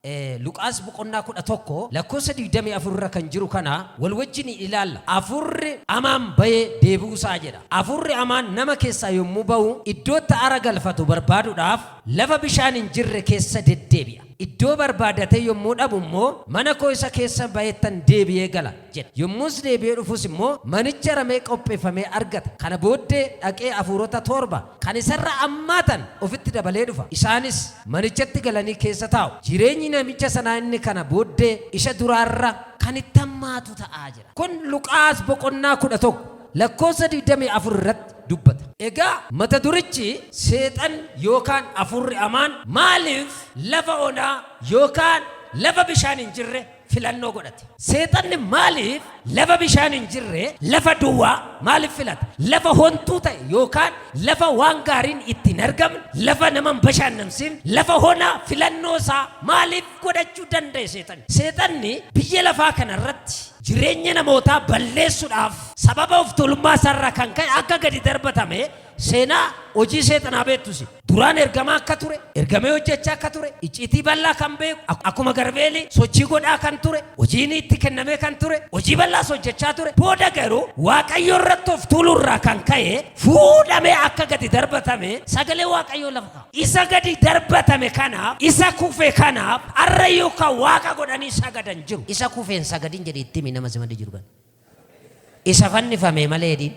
Luqaas boqonnaa 11 lakkoofsa 24 irra kan jiru kana wal wajjin ilaalla. Afurri amaan bahee deebi'uusaa jedha. Afurri amaan nama keessaa yommuu bahu iddootti aara galfatu barbaaduudhaaf lafa bishaan hin jirre keessa deddeebi'a. Iddoo barbaadatee yommuu dhabu immoo mana koo isa keessa bahettan deebi'ee gala jedha. Yommus deebi'ee dhufus immoo manicha ramee qopheeffamee argata. Kana booddee dhaqee hafuurota 7 kan isarra ammaatan ofitti dabalee dhufa. Isaanis manichatti galanii keessa taa'u. Jireenyi namicha sanaa inni kana booddee isa duraarra kan itti hammaatu ta'a jedha. Kun Luqaas boqonnaa 11 lakkoofsa 24 irratti dubbata. Egaa mata durichi seexan yookaan hafuurri hamaan maaliif lafa onaa yookaan lafa bishaan hin jirre filannoo godhate? Seexanni maaliif lafa bishaan hin jirre, lafa duwwaa maaliif filata? Lafa hontuu ta'e yookaan lafa waan gaariin itti hin argamne, lafa nama hin bashannansiifne, lafa honaa filannoo isaa maaliif godhachuu danda'e seexanni? Seexanni biyya lafaa kana irratti jireenya namootaa balleessuudhaaf sababa of tuulummaa isaarraa kan ka'e akka gadi darbatame seenaa hojii seexanaa beektusi. Duraan ergamaa akka ture, ergamee hojjechaa akka ture, icciitii bal'aa kan beeku, akkuma garbeelii sochii godhaa kan ture, hojiin itti kennamee kan ture, hojii bal'aas hojjechaa ture. Booda garuu Waaqayyo irratti of tuulurraa kan ka'e fuudhamee akka gadi darbatame sagalee Waaqayyoo lafa kaa'a. Isa gadi darbatame kanaaf, isa kufe kanaaf har'ayyuu kan Waaqa godhanii sagadan jiru. Isa kufeen sagadin jedhi itti himi nama si maddii jiru kana. Isa fannifame malee jedhiin.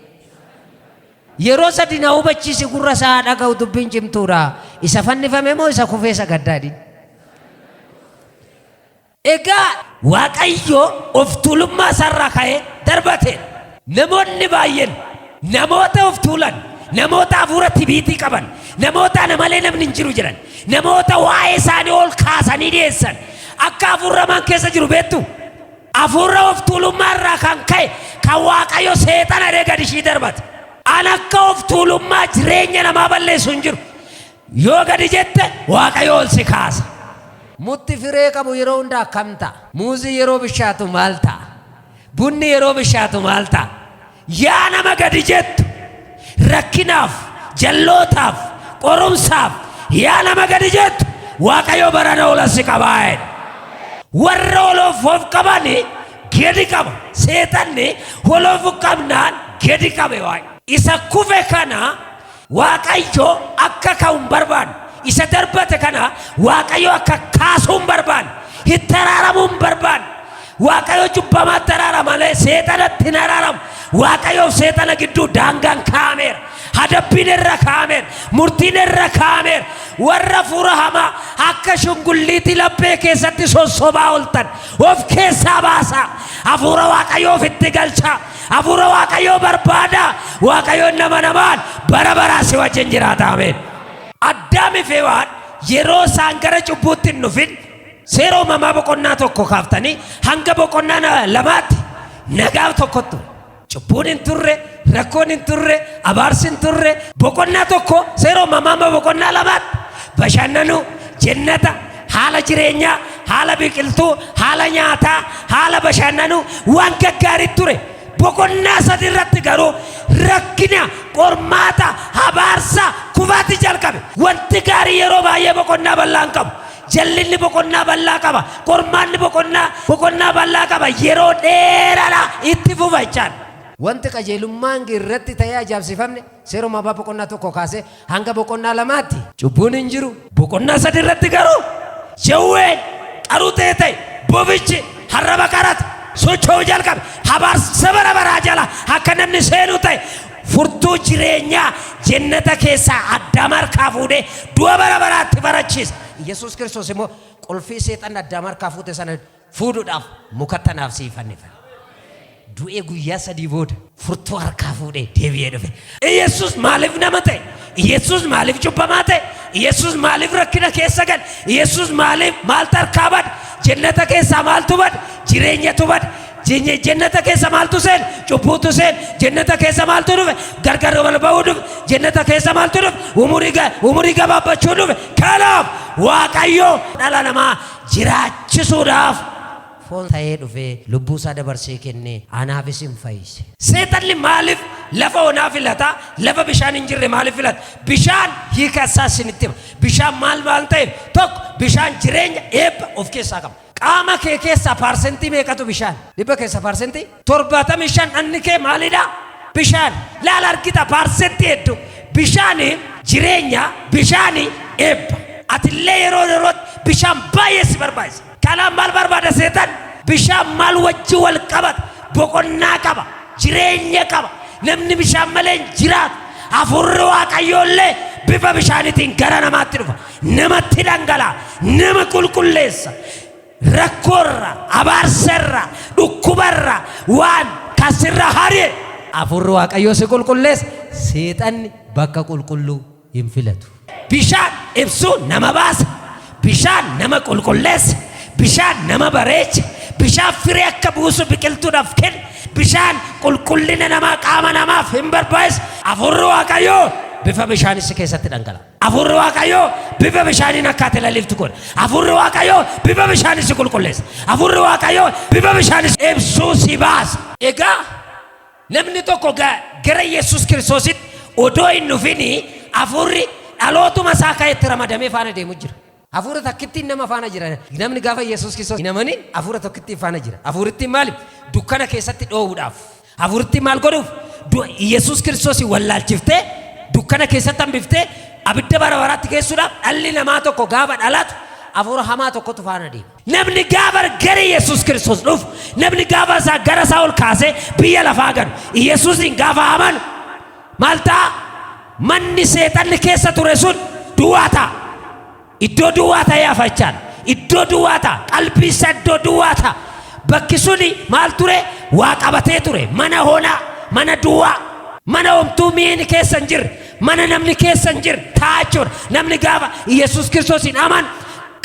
Yeroo sadi na hubachiisi gurra isaa haa dhaga'u dubbiin cimtuudha. Isa fannifame moo isa kufee sagaddaa jedhiin. Egaa Waaqayyo of tuulummaa isaarraa ka'ee darbateen. Namoonni baay'een namoota of tuulan, namoota hafuura tibiitii qaban, namoota ana malee namni hin jiru jedhan, namoota waa'ee isaanii ol kaasanii dhiyeessan akka hafuurri hamaan keessa jiru beektu. Hafuura of tuulummaa irraa kan ka'e kan Waaqayyo seexana jedhee gad ishii darbate. An akka of tuulummaa jireenya namaa balleessu hin jiru. Yoo gadi jette Waaqayyo ol si kaasa. Mukti firee qabu yeroo hunda akkam ta'a? Muuzii yeroo bishaatu maal ta'a? Bunni yeroo bishaatu maal ta'a? Yaa nama gadi jettu rakkinaaf, jallootaaf, qorumsaaf yaa nama gadi jettu Waaqayyo barana ol si qabaa jedha. Warra ol of of qabani gadi qaba. Seexanni ol of qabnaan gadi qabe waa'ee. Isa kufe kana Waaqayyo akka ka'u hin barbaanne. Isa darbate kana Waaqayyo akka kaasuu hin barbaanne. Itti araaramuu hin barbaanne. Waaqayyo cubbamaatti araarama malee seexanatti hin araaramu. Waaqayyoof seexana gidduu daangaan kaa'ameera. Adabbiin irra kaa'ameera. Murtiin irra kaa'ameera. Warra hafuura hamaa akka shungulliitii laphee keessatti sossobaa ooltan of keessaa baasaa. Hafuura Waaqayyoo ofitti galchaa. Hafuura Waaqayyoo barbaadaa. Waaqayyoon nama namaan bara baraa si wajjin jiraata. Ameen. Addaamii fi Hewaan yeroo isaan gara cubbuutti hin dhufin seera uumamaa boqonnaa 1 kaaftanii hanga boqonnaa 2tti nagaa tokkotti ture. Cubbuun hin turre, rakkoon hin turre, abaarsi hin turre. Boqonnaa 1 seera uumamaa amma boqonnaa 2tti bashannanuu, jennata, haala jireenyaa, haala biqiltuu, haala nyaataa, haala bashannanuu waan gaggaarii ture. Boqonnaa 3 irratti garuu rakkina, qormaata, abaarsa, kufaati jalqabe. Wanti gaarii yeroo baay'ee boqonnaa bal'aa hin qabu. Jallinni boqonnaa bal'aa qaba. Qormaanni boqonnaa boqonnaa bal'aa qaba. Yeroo dheeraadha itti fufa jechaadha. Wanti qajeelummaan irratti ta'ee ajaa'ibsiifamne seera uumamaa boqonnaa 1 kaasee hanga boqonnaa 2tti cubbuun hin jiru. Boqonnaa 3 irratti garuu jawween qaruutee ta'e bofichi harraba qarate socho'uu jalqabe. Abaarsa bara baraa jala akka namni seenu ta'e furtuu jireenyaa jennata keessaa Addaam harkaa fuudhee du'a bara baraatti barachiise. Yesuus Kiristoos immoo qulfii seexanni Addaam harkaa fuute sana fuudhuudhaaf muka tanaaf sii fannifame. Du'ee guyyaa 3 booda furtuu harkaa fuudhee deebi'ee dhufe. Yesuus maaliif nama ta'e? Yesuus maaliif cubbamaa ta'e? Yesuus maaliif rakkina keessa gale? Yesuus maaliif maaltu harkaa bade? Jennata keessaa maaltu bade? Jireenyatu bade. Jennata keessa maaltu seene? Cubbuutu seene. Jennata keessa maaltu dhufe? Gargar wal ba'uu dhufe. Jennata keessa maaltu dhufe? Umurii gabaabbachuu dhufe. Kanaaf Waaqayyo dhala namaa jiraachisuudhaaf Foon ta'ee dhufee lubbuu isaa dabarsee kennee anaaf isin fayyise. Seexanni maaliif lafa onaa filata? Lafa bishaan hin jirre maaliif filata? Bishaan hiika isaa isinitti hima. Bishaan maal maal ta'eef? Tokko, bishaan jireenya, eebba of keessaa qaba. Qaama kee keessaa paarsentii meeqatu bishaan? 100 keessaa paarsentii 75 dhanni kee maalidha? Bishaan. Laala argita paarsentii hedduu. Bishaani jireenya, bishaani eebba. Atillee yeroo yerootti bishaan baay'ee si barbaachisa. Kanaaf maal barbaada seexan? Bishaan maal wajjin wal qabata? Boqonnaa qaba, jireenya qaba. Namni bishaan malee hin jiraatu. Hafuurri Waaqayyoo illee bifa bishaaniitiin gara namaatti dhufa. Namatti dhangala'a, nama qulqulleessa. Rakkoorra, abaarsarra, dhukkubarra, waan kasirra hari'e. Hafuurri Waaqayyoo si qulqulleessa. Seexanni bakka qulqulluu hin filatu. Bishaan ibsuu nama baasa. Bishaan nama qulqulleessa. Bishaan nama bareecha. Bishaan firee akka buusu biqiltuudhaaf kenna. Bishaan qulqullina namaa qaama namaaf hin barbaachisa. Hafuurri Waaqayyoo bifa bishaanis si keessatti dhangala'a. Hafuurri Waaqayyoo bifa bishaaniin akka ati laliftu godha. Hafuurri Waaqayyoo bifa bishaanis si qulqulleessa. Hafuurri Waaqayyoo bifa bishaanis ibsuu si baasa. Egaa Namni tokko gara Yesuus Kiristoositti odoo hin dhufini hafuurri dhalootuma isaa ka'etti ramadamee faana deemu jira. Hafuura takkittiin nama faana jira. Namni gaafa Yesuus Kiristoos hin amanin hafuura tokkittiin faana jira. Hafuurittiin maali? Dukkana keessatti dhoohuudhaaf. Hafuurittiin maal godhuuf? Yesuus Kiristoos wallaalchiftee dukkana keessatti hambiftee abidda bara baraatti geessuudhaaf dhalli namaa tokko gaafa dhalatu hafuura hamaa tokkotu faana deema. Namni gaafa gara Yesuus Kiristoos dhufu, namni gaafa isaa gara isaa ol kaasee biyya lafaa ganu, Yesuusiin gaafa amanu maal ta'a? Manni seexanni keessa ture sun duwwaa ta'a. Iddoo duwwaa ta'ee hafa jechaadha. Iddoo duwwaa ta'a. Qalbii isaa iddoo duwwaa ta'a. Bakki suni maal ture? Waa qabatee ture. Mana honaa, mana duwwaa, mana homtuu miini keessa hin jirre, mana namni keessa hin jirre ta'a jechuudha. Namni gaafa Yesuus Kiristoosiin amanu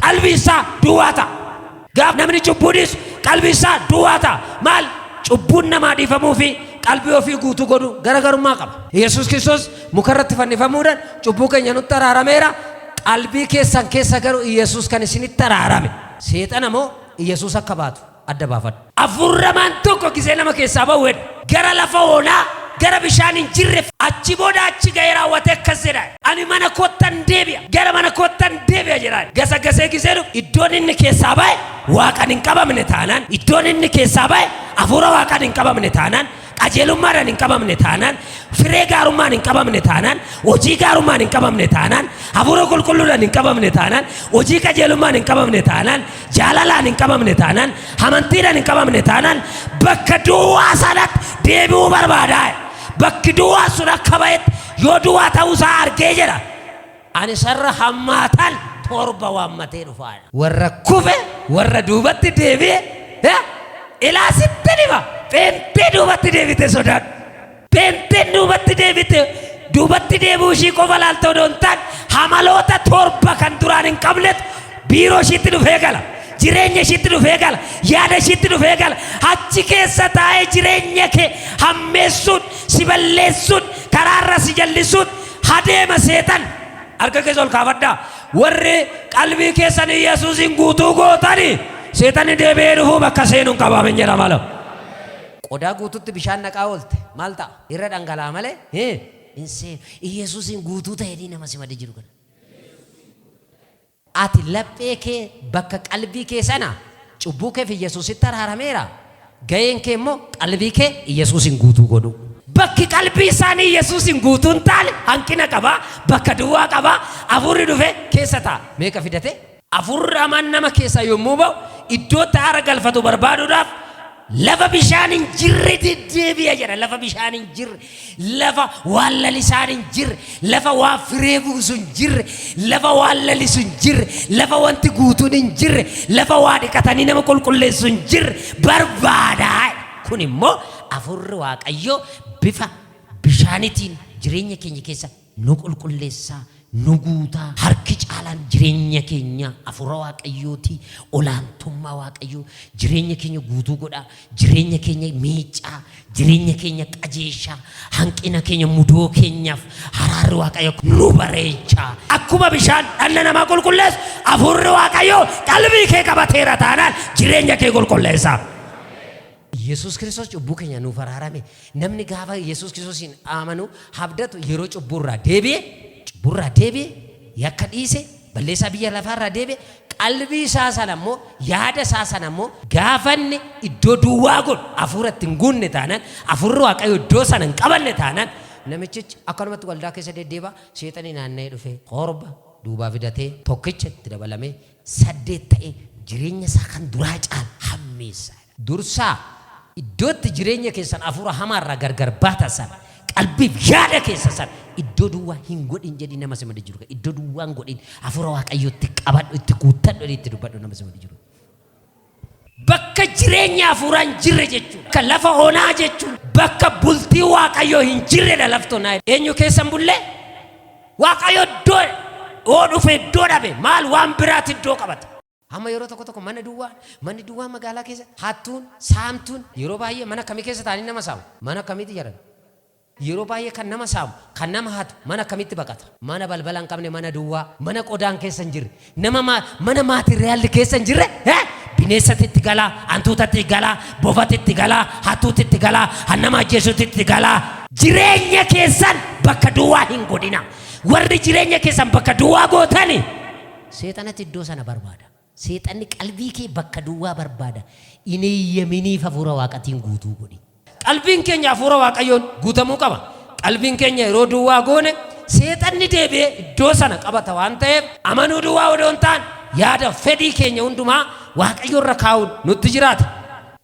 qalbii isaa duwwaa ta'a. Gaaf namni cubbuu dhiisu qalbii isaa duwwaa ta'a. Maal cubbuun namaa dhiifamuu fi qalbii ofii guutuu godhuu garagarummaa qaba. Yesuus Kiristoos mukarratti fannifamuudhaan cubbuu keenya nutti araarameera. Qalbii keessan keessa garuu Yesuus kan isinitti araarame seexana moo Yesuus akka baatu adda baafadhu. Afuurramaan tokko gisee nama keessaa ba'u jedha. Gara lafa onaa, gara bishaan hin jirre achi booda achi ga'ee raawwatee akkas jedha. Ani mana koottan deebi'a. Gara mana koottan deebi'a jedha. Gasa gasee gisee dhufu iddoon inni keessaa ba'e waaqan hin qabamne taanaan, iddoon inni keessaa ba'e hafuura waaqan hin qabamne taanaan, qajeelummaadhaan hin qabamne taanaan, firee gaarummaan hin qabamne taanaan, hojii gaarummaan hin qabamne taanaan, hafuura qulqulluudhaan hin qabamne taanaan, hojii qajeelummaan hin qabamne taanaan, jaalalaan hin qabamne taanaan, amantiidhaan hin qabamne taanaan, bakka duwwaa sanatti deebi'uu barbaada. Bakki duwwaa sun akka ba'etti yoo duwwaa ta'uusaa argee jedha. Ani sarra hammaatan torba waammatee dhufaadha. Warra kufe, warra duubatti deebi'e, ilaa sittin hima, pheenxee duubatti deebite sodaadhu. Pheenxeen duubatti deebite, duubatti deebi'uu ishii qofa laalta odoo hin taane, hamaloota torba kan duraan hin qabnetu biiroo ishiitti dhufee gala. Jireenya ishiitti dhufee gala. Yaada ishiitti dhufee gala. Achi keessa taa'ee jireenya kee hammeessuun, si balleessuun, karaarra si jallisuun hadeema seexan. Harka keessa ol kaafadhaa. Warri qalbii keessan Yesuusiin guutuu gootani seexanni deebi'ee dhufuu bakka seenu hin qabu. Amin jedha maaloo. Qodaa guututti bishaan naqaa oolte maal ta'a? Irra dhangala'a malee hin seenu. Yesuusiin guutuu ta'ee nama si madii jiru kana. Ati laphee kee bakka qalbii kee sana cubbuu keef Iyyasuusitti araarameera. Ga'een kee immoo qalbii kee Iyyasuusin guutuu godhuu. Bakki qalbii isaanii Iyyasuusin guutuu hin taane hanqina qaba, bakka duwwaa qaba, hafuurri dhufee keessa taa'a. Meeqa fidate? Hafuurri hamaan nama keessaa yommuu ba'u iddootti haara galfatu barbaaduudhaaf Lafa bishaan hin jirre deddeebi'a jedha. Lafa bishaan hin jirre, lafa waan lalisaan hin jirre, lafa waan firee buusu hin jirre, lafa waan lalisu hin jirre, lafa wanti guutuun hin jirre, lafa waa dhiqatanii nama qulqulleessu hin jirre barbaada. Kun immoo Hafuurri Waaqayyoo bifa bishaanitiin jireenya keenya keessa nu qulqulleessaa, nu guutaa. Harki caalaan jireenya keenya hafuura Waaqayyooti, olaantummaa Waaqayyoo jireenya keenya guutuu godhaa, jireenya keenya miicaa, jireenya keenya qajeeshaa, hanqina keenya mudoo keenyaaf haraarri Waaqayyo nu bareechaa. Akkuma bishaan dhalli namaa qulqulleessu hafuurri Waaqayyoo qalbii kee qabateera taanaan jireenya kee qulqulleessa. Yesuus Kiristoos cubbuu keenya nuuf araarame. Namni gaafa Yesuus Kiristoosiin amanu habdatu yeroo cubbuurraa deebi'e, cubbuurraa deebi'e, yakka dhiise, balleessaa biyya lafaarraa deebi'e, qalbii isaa sana immoo, yaada isaa sana immoo gaafa inni iddoo duwwaa godhu hafuura itti hin guunne taanaan, hafuurri Waaqayyoo iddoo sana hin qabanne taanaan, namichichi akkanumatti waldaa keessa deddeebi'a, seexanni naanna'ee dhufee korba duubaa fidatee tokkicha itti dabalamee 8 ta'ee jireenya isaa kan duraa caala hammeessa. Dursaa, iddoo itti jireenya keessan hafuura hamaa irraa gargar baatan sana, qalbiif yaada keessan sana iddoo duwwaa hin godhin jedhii nama si maddii jiru. Iddoo duwwaa hin godhin, hafuura Waaqayyoo itti qabadhu, itti guuttadhu jedhii itti dubbadhu nama si maddii jiru. Bakka jireenya hafuuraa hin jirre jechuudha. Bakka lafa onaa jechuun bakka bultii Waaqayyoo hin jirredha lafti onaa. Eenyu keessa hin bullee? Waaqayyo iddoo yoo dhufe iddoo dhabe maal waan biraatti iddoo qabata. Amma yeroo tokko tokko mana duwwaa, manni duwwaa magaalaa keessa hattuun, saamtuun yeroo baay'ee mana akkamii keessa taa'anii nama saamu? Mana akkamiiti jedhan? Yeroo baay'ee kan nama saamu, kan nama hatu mana akkamitti baqata? Mana balbala hin qabne, mana duwwaa, mana qodaan keessa hin jirre, nama mana maatiriyaalli keessa hin jirre, bineensatti itti galaa, hantuutatti itti galaa, bofatti itti galaa, hattuutti itti galaa, han nama ajjeesutti itti galaa. Jireenya keessan bakka duwwaa hin godhina. Warri jireenya keessan bakka duwwaa gootani Seexanatu iddoo sana barbaada. Seexanni qalbii kee bakka duwwaa barbaada. Hin eeyyaminiif hafuura Waaqatiin guutuu godhi. Qalbiin keenya hafuura Waaqayyoon guutamuu qaba. Qalbiin keenya yeroo duwwaa goone seexanni deebi'ee iddoo sana qabata waan ta'eef amanuu duwwaa odoo hin taane yaada fedhii keenya hundumaa Waaqayyo irra kaa'uun nutti jiraata.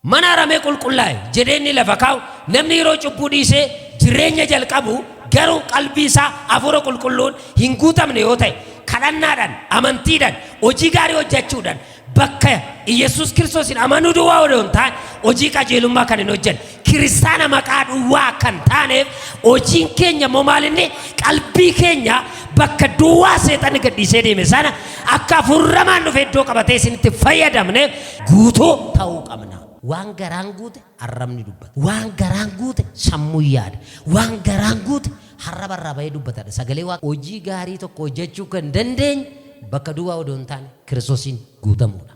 Mana haramee qulqullaa'e jedhee inni lafa kaa'u namni yeroo cubbuu dhiisee jireenya jalqabu garuu qalbii isaa hafuura qulqulluun hin guutamne yoo ta'e kadhannaadhaan, amantiidhaan, hojii gaarii hojjechuudhaan bakka Iyyasuus Kiristoosiin amanuu duwwaa odoo hin taane hojii qajeelummaa kan hin hojjenne kiristaana maqaa duwwaa kan taaneef hojiin keenya immoo maal inni qalbii keenya bakka duwwaa seexanni gadhiisee deeme sana akka hafuurramaan dhufe iddoo qabatee isinitti fayyadamneef guutuu ta'uu qabna. Waan garaan guute arrabni dubbata. Waan garaan guute sammuun yaada. Waan garaan guute harraba irraa bahee dubbatadha. Sagalee Waaqa hojii gaarii tokko hojjechuu kan dandeenyu bakka duwwaa odoo hin taane Kiristoosiin guutamuudha.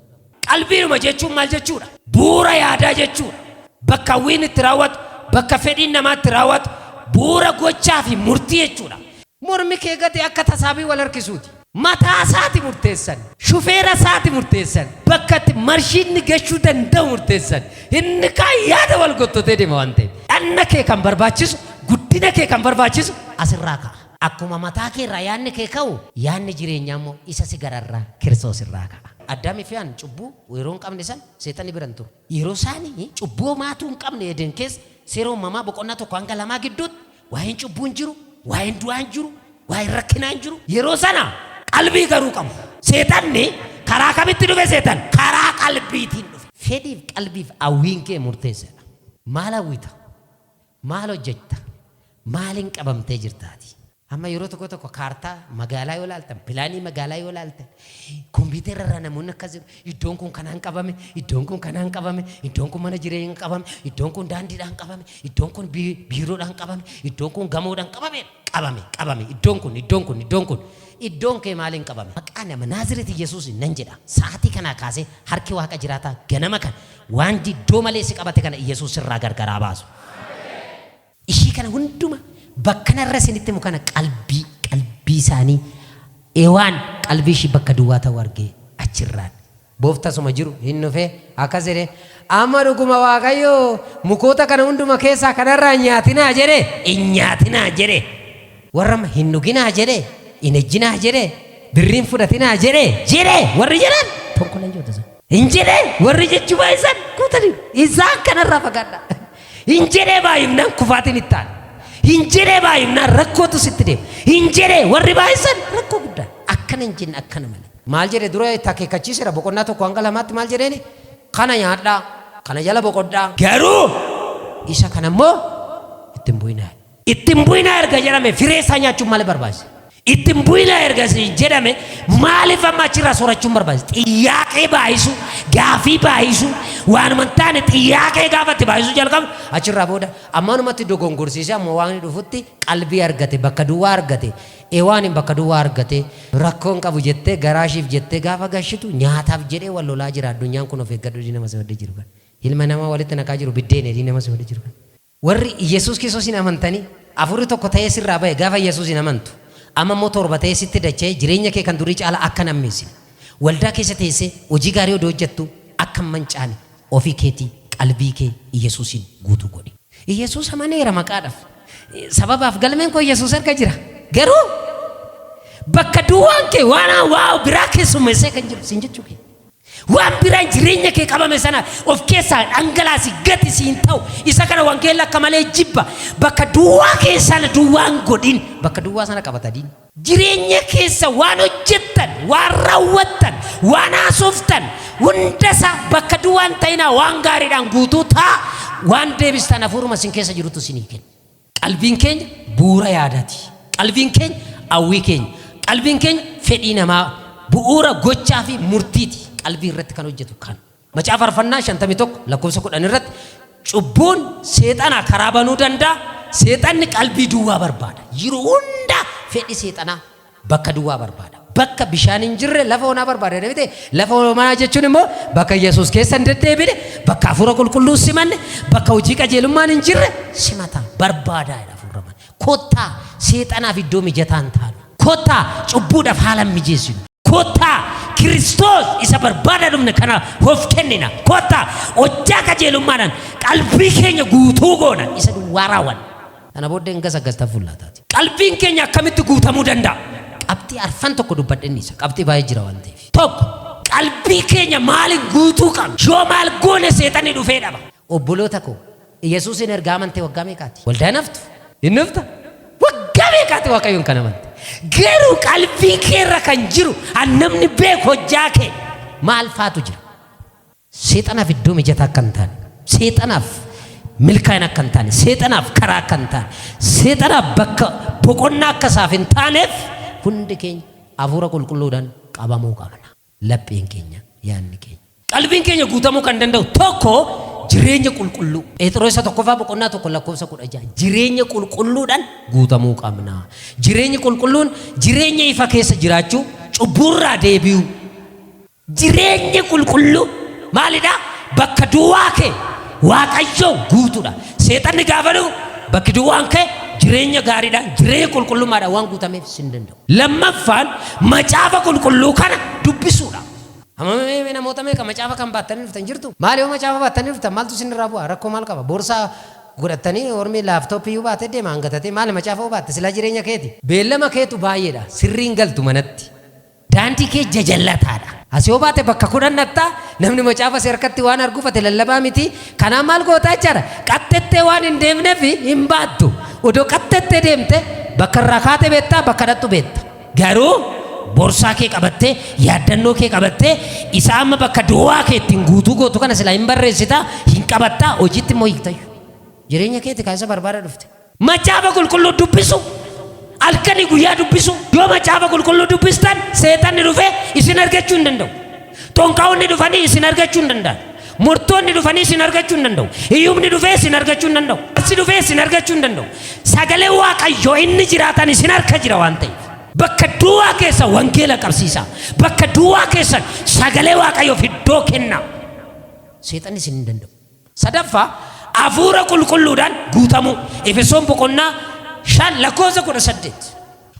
Qalbiidhuma jechuun maal jechuudha? Bu'uura yaadaa jechuudha. Bakka hawwiin itti raawwatu, bakka fedhiin namaa itti raawwatu, bu'uura gochaa fi murtii jechuudha. Mormi kee gadi akka tasaabii wal harkisuuti. Mataa isaati murteessan. Shufeera isaati murteessan. Bakka itti marshii inni gashuu danda'u murteessan. Inni kaan yaada wal gottotee deema waan ta'eef. Dhanna kee kan barbaachisu, guddina kee kan barbaachisu asirraa ka'a. Akkuma mataa kee irraa yaadni kee ka'u, yaadni jireenyaa immoo isa si gararraa Kiristoos irraa ka'a. Addaamii fi Hewaan cubbuu yeroo hin qabne sana Seexanni bira hin turre. Yeroo isaanii cubbuu homaatuu hin qabne Eden keessa seera uumamaa boqonnaa 1-2 gidduutti waa'een cubbuu hin jiru, waa'een du'aa hin jiru, waa'een rakkinaa hin jiru. Yeroo sana qalbii garuu qabu. Seexanni karaa kamitti dhufe seexan? Karaa qalbiitiin dhufe. Fedhiif qalbiif hawwiin kee murteessadha. Maal hawwita? Maal hojjetta? Maaliin qabamtee jirta ati? Amma yeroo tokko tokko kaartaa magaalaa yoo ilaaltan, pilaanii magaalaa yoo ilaaltan, kompiitara irraa namoonni akkas jedhu, iddoon kun kanaan qabame, iddoon kun kanaan qabame, iddoon kun mana jireenyaan qabame, iddoon kun daandiidhaan qabame, iddoon kun biiroodhaan qabame, iddoon kun gamoodhaan qabame, qabame, qabame, iddoon kun, iddoon kun, iddoon kun. Iddoon kee maaliin qabame? Maqaa nama Naazireet Yesuusiin nan jedha. Sa'aatii kanaa kaasee harki Waaqa jiraataa ganama kana waan iddoo malee si qabate kana Yesuus sirraa gargaraa baasu. Ishii kana hunduma bakkan har'a isinitti himu kana qalbii qalbii isaanii Ewaan qalbii ishii bakka duwwaa ta'uu argee achirraan. Bofti asuma jiru hin dhufee akkas jedhee amma dhuguma Waaqayyo mukoota kana hunduma keessaa kanarraa hin nyaatinaa jedhee hin nyaatinaa jedhee warra hin dhuginaa jedhee hin ejjinaa jedhee birriin fudhatinaa jedhee jedhee warri jedhan tonkolanjoota isaan. Hin jedhee warri jechuu baay'isan guutaniiru. Isaan kanarraa fagaadhaa. Hin jedhee baay'ifnaan kufaatiin itti aana. Hin jedhee baay'ifnaan rakkootu sitti deema. Hin jedhee warri baay'isan rakkoo guddaa. Akkana hin jenne akkana malee. Maal jedhe dura itti akeekkachiiseera boqonnaa 1-2tti maal jedheeni? Kana nyaadhaa, kana jala boqodhaa. Garuu isa kana immoo itti hin bu'inaa. Itti hin bu'inaa erga jedhame firee isaa nyaachuun maaliif barbaachise? Itti hin bu'inaa erga siin jedhame maaliif amma achirraa soorachuun barbaachisa? Xiyyaaqee baay'isuu, gaafii baay'isuu, waanuma hin taane xiyyaaqee gaafa itti baay'isuu jalqabnu achirraa booda ammanumatti dogongorsiisee amma waaqni dhufutti qalbii argate, bakka duwwaa argate, ewaaniin bakka duwwaa argate, rakkoo hin qabu jettee garaashiif jettee gaafa gashitu nyaataaf jedhee wal lolaa jira addunyaan kun of eeggadhu nama si maddii jiru kana. Ilma namaa walitti naqaa jiru biddeen edii nama si maddii jiru kana. Warri Iyyasuus Kiristoosiin amantanii, Hafuurri tokko ta'ee sirraa ba'e gaafa Iyyasuusiin amantu, amma immoo 7 ta'ee sitti dacha'ee jireenya kee kan durii caalaa akka hin hammeessine, waldaa keessa teessee hojii gaarii odoo hojjettuu akka hin mancaane ofii keetii qalbii kee Iyyasuusiin guutuu godhi. Iyyasuus amaneera maqaadhaaf. Sababaaf galmeen koo Iyyasuus harka jira. Garuu bakka duwwaan kee waan waa biraa keessummeessee kan jiru siin jechuu kee. Waan biraan jireenya kee qabame sana of keessaa dhangalaasi gati siin ta'u. Isa kana wangeelli akka malee jibba. Bakka duwwaa kee sana duwwaa hin godhin. Bakka duwwaa sana qabata diinni. Jireenya keessa waan hojjettan, waan raawwattan, waan haasoftan hunda isaa bakka duwwaa hin ta'inaa waan gaariidhaan guutuu ta'a. Waan deebistan hafuuruma isin keessa jirutu isinii kenna. Qalbiin keenya bu'uura yaadaati. Qalbiin keenya hawwii keenya. Qalbiin keenya fedhii namaa, bu'uura gochaa fi murtiiti. Qalbii irratti kan hojjetu kan. Macaafa Faarfannaa 51 lakkoofsa 10 irratti cubbuun seexana karaa banuu danda'a. Seexanni qalbii duwwaa barbaada. Yeroo hunda fedhi seexanaa Bakka duwwaa barbaada. Bakka bishaan hin jirre lafa onaa barbaada jedhee miti. Lafa onaa jechuun immoo bakka Yesuus keessa hin deddeebine, bakka hafuura qulqulluu simanne, bakka hojii qajeelummaan hin jirre simata barbaadaa jedha hafuurri hamaan. Kottaa seexanaaf iddoo mijataa hin taanu. Kottaa cubbuudhaaf haala hin mijeessinu. Kottaa Kiristoos isa barbaada dhufne kana of kennina. Kottaa hojjaa qajeelummaadhaan qalbii keenya guutuu goona. Isa duwwaa raawwanna. Kana booddee hin gasaggasta fullaa taati. Qalbiin keenya akkamitti guutamuu danda'a? Qabxii arfan tokko dubbadheen dhiisa. Qabxii baay'ee jira waan ta'eef. Tokko, qalbii keenya maaliin guutuu qabna? Yoo maal goone seexanni dhufee dhaba? Obboloota koo, Yesuusiin erga amantee waggaa meeqaati? Waldaa hin haftu? Hin dhufta? Waggaa meeqaati Waaqayyoon kan amante? Garuu qalbii keerra kan jiru, an namni beeku hojjaa kee maal faatu jira? Seexanaaf iddoo mijataa akka hin taane, seexanaaf milkaa'ina akka hin taane, seexanaaf karaa akka hin taane, seexanaaf bakka boqonnaa akka isaaf hin taaneef hundi keenya hafuura qulqulluudhaan qabamuu qabna. Lapheen keenya, yaadni keenya. Qalbiin keenya guutamuu kan danda'u tokko jireenya qulqulluu. Pheexiroos isa tokkoffaa boqonnaa 1 lakkoofsa 16 jireenya qulqulluudhaan guutamuu qabna. Jireenyi qulqulluun jireenya ifa keessa jiraachuu, cubbuurraa deebi'uu. Jireenyi qulqulluu maalidha? Bakka duwwaa kee Waaqayyoon guutuudha. Seexanni gaafa dhufu bakki duwwaan kee jireenya gaariidhaan, jireenya qulqullummaadhaan waan guutameef sin danda'u. Lammaffaan macaafa qulqulluu kana dubbisuudha. Amma mee namoota meeqa macaafa kan baattanii dhuftan jirtu? Maal yoo macaafa baattanii dhuftan maaltu isinirraa bu'a? Rakkoo maal qaba? Boorsaa godhattanii ormi laaptooppii iyyuu baatee deema hangatatee maali macaafa hoo baatte silaa jireenya keeti. Beellama keetu baay'eedha. Sirriin galtu manatti. Daandii kee jajallataadha. As yoo baate bakka 10 dhaqxa, namni macaafa si harkatti waan arguuf ati lallabaa miti. Kanaaf maal goota jechaadha? Qaxxettee waan hin deemneef hin baattu. Odoo qaxxettee deemte bakka irraa kaate beekta, bakka dhaqxu beekta. Garuu borsaa kee qabattee, yaaddannoo kee qabattee, isa amma bakka duwwaa kee ittiin guutuu gootu kana silaa hin barreessita, hin qabatta, hojiitti immoo hiiktayyu. Jireenya keeti kaa isa barbaada dhufte. Macaafa Qulqulluu dubbisuu, halkanii guyyaa dubbisuu. Yoo Macaafa Qulqulluu dubbistan seexanni dhufee isin argachuu hin danda'u. Xonqaa'onni dhufanii isin argachuu hin danda'an. Mortoonni dhufanii isin argachuu hin danda'u. Hiyyumni dhufee isin argachuu hin danda'u. Arsi dhufee isin argachuu hin danda'u. Sagalee Waaqayyoo inni jiraatan isin harka jira waan ta'eef. Bakka duwwaa keessa wangeela qabsiisaa. Bakka duwwaa keessan sagalee Waaqayyoof iddoo kennaa. Seexanni isin hin danda'u. Sadaffaa, Hafuura Qulqulluudhaan guutamuu. Efesoon boqonnaa 5 lakkoofsa 18.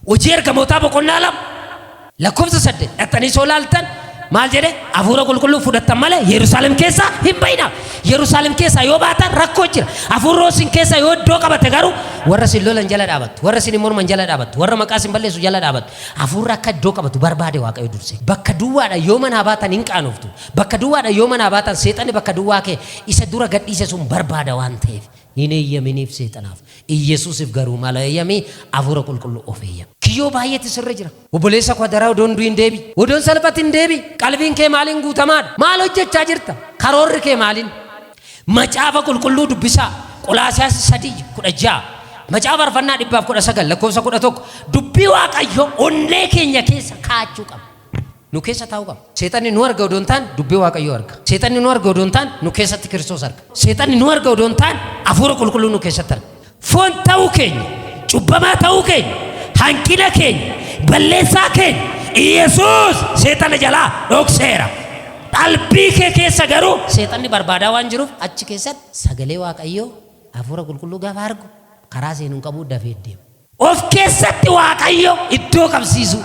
Hojii Ergamootaa boqonnaa 2 lakkoofsa 8 dhaqxanii soo laaltan maal jedhe? Hafuura Qulqulluu fudhattan malee Yerusaalem keessaa hin bayinaa. Yerusaalem keessaa yoo baatan rakkoo jira. Hafuurri isin keessaa yoo iddoo qabate garuu warra isin lolan jala dhaabattu, warra isin morman jala dhaabattu, warra maqaa isin balleessu jala dhaabattu. Hafuurri akka iddoo qabatu barbaade Waaqayyo dursee. Bakka duwwaadha yoo manaa baatan hin qaanoftu. Bakka duwwaadha yoo manaa baatan seexanni bakka duwwaa kee isa dura gadhiise sun barbaada waan ta'eef hin eeyyaminiif seexanaaf. Iyyesuusif garuu maal eeyyami? Hafuura qulqulluu of eeyyami. Kiyyoo baay'eetu sirra jira. Obboleessa koo adaraa odoo hin du'in deebi'i. Odoo hin salphatin deebi'i. Qalbiin kee maaliin guutamaadha? Maal hojjechaa jirta? Karoorri kee maaliin? Macaafa qulqulluu dubbisaa. Qolaasiyaas 3:16. Macaafa Faarfannaa 119 lakkoofsa 11, dubbii Waaqayyo onnee keenya keessa kaa'achuu qabna. Nu keessa taa'uu qaba. Seexanni nu arga odoo hin taane dubbii Waaqayyoo arga. Seexanni nu arga odoo hin taane nu keessatti Kiristoos arga. Seexanni nu arga odoo hin taane hafuura qulqulluu nu keessatti arga. Foon ta'uu keenya, cubbamaa ta'uu keenya, hanqina keenya, balleessaa keenya Iyesuus seexana jalaa dhokseera. Qalbii kee keessa garuu seexanni barbaadaa waan jiruuf, achi keessatti sagalee Waaqayyoo, hafuura qulqulluu gaafa argu karaa seenuun qabuu dafee deema. Of keessatti Waaqayyo iddoo qabsiisu.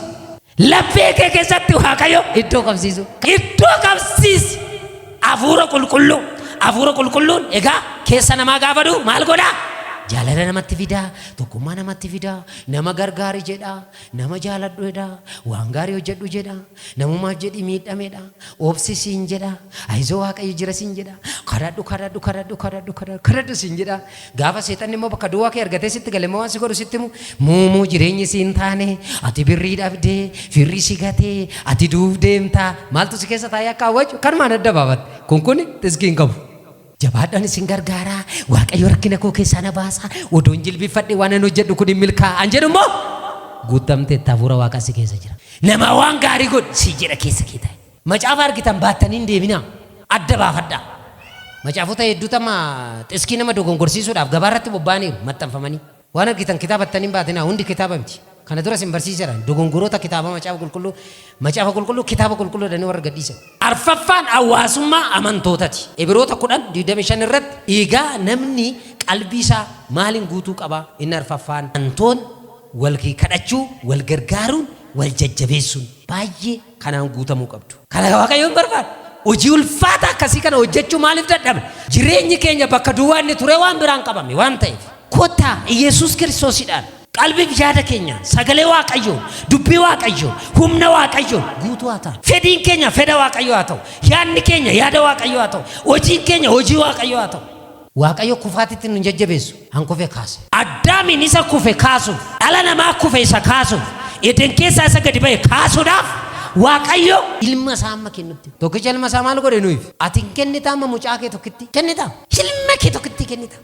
Laphee kee keessatti Waaqayyo iddoo qabsiisu. Iddoo qabsiisi. Hafuura qulqulluu. Hafuura qulqulluun egaa keessa namaa gaafa dhufu maal godhaa? Jaalala namatti fidaa, tokkummaa namatti fidaa, nama gargaari jedhaa, nama jaaladhu jedhaa, waan gaarii hojjedhu jedhaa, namumaaf jedhi miidhamedha, obsi siin jedha, ayizoo Waaqayyo jira siin jedha, kadhadhu, kadhadhu, kadhadhu, kadhadhu, kadhadhu, kadhadhu siin jedha. Gaafa seexanni immoo bakka duwwaa kee argatee sitti gale immoo waan si godhu sitti himu, muumuu jireenyi siin taane, ati birrii dhabdee, firri si gatee, ati duuf deemtaa, maaltu si keessa taa'ee akka hawwachu kanumaan adda baafatte. Kun xiskii hin qabu. Jabaadhaan isin gargaaraa, Waaqayyo rakkina koo keessaa na baasa, odoon jilbiffadhe waan an hojjedhu kun hin milkaa'an jedhu immoo guutamteetta, hafuura Waaqaa si keessa jira. Nama waan gaarii godhi si jedha keessa kee taa'e. Macaafa argitan baattanii hin deeminaa. Adda baafadhaa. Macaafota hedduutu amma xiskii nama dogongorsiisuudhaaf gabaa irratti bobba'aniiru maxxanfamanii. Waan argitan kitaabattanii hin baatinaa, hundi kitaaba miti. Kana dura isin barsiiseera. Dogongoroota kitaaba macaafa qulqulluu, macaafa qulqulluu kitaaba qulqulluu jedhanii warra gadhiisan. Arfaffaan hawaasummaa amantootati. Ibiroota 10:25 irratti egaa namni qalbii isaa maaliin guutuu qaba? Inni arfaffaan amantoon wal kadhachuu, wal gargaaruun, wal jajjabeessuun baay'ee kanaan guutamuu qabdu. Kana Waaqayyoon barbaada. Hojii ulfaata akkasii kana hojjechuu maaliif dadhabne? Jireenyi keenya bakka duwwaa inni ture waan biraan qabame waan ta'eef. Kottaa Yesuus Kiristoosidhaan qalbiif yaada keenyaan sagalee Waaqayyoon, dubbii Waaqayyoon, humna Waaqayyoon guutuu haa ta'u. Fedhiin keenya fedha Waaqayyoo haa ta'u. Yaadni keenya yaada Waaqayyoo haa ta'u. Hojiin keenya hojii Waaqayyoo haa ta'u. Waaqayyo kufaatitti nu jajjabeessu, han kufe kaase. Addaamiin isa kufe kaasuuf, dhala namaa kufe isa kaasuuf, Eden keessaa isa gadi ba'e kaasuudhaaf Waaqayyo ilma isaa amma kennutti. Tokkicha ilma isaa maal godhe nuyiif? Ati hin kennitaa amma mucaa kee tokkitti? Kennitaa? Ilma kee tokkitti kennita.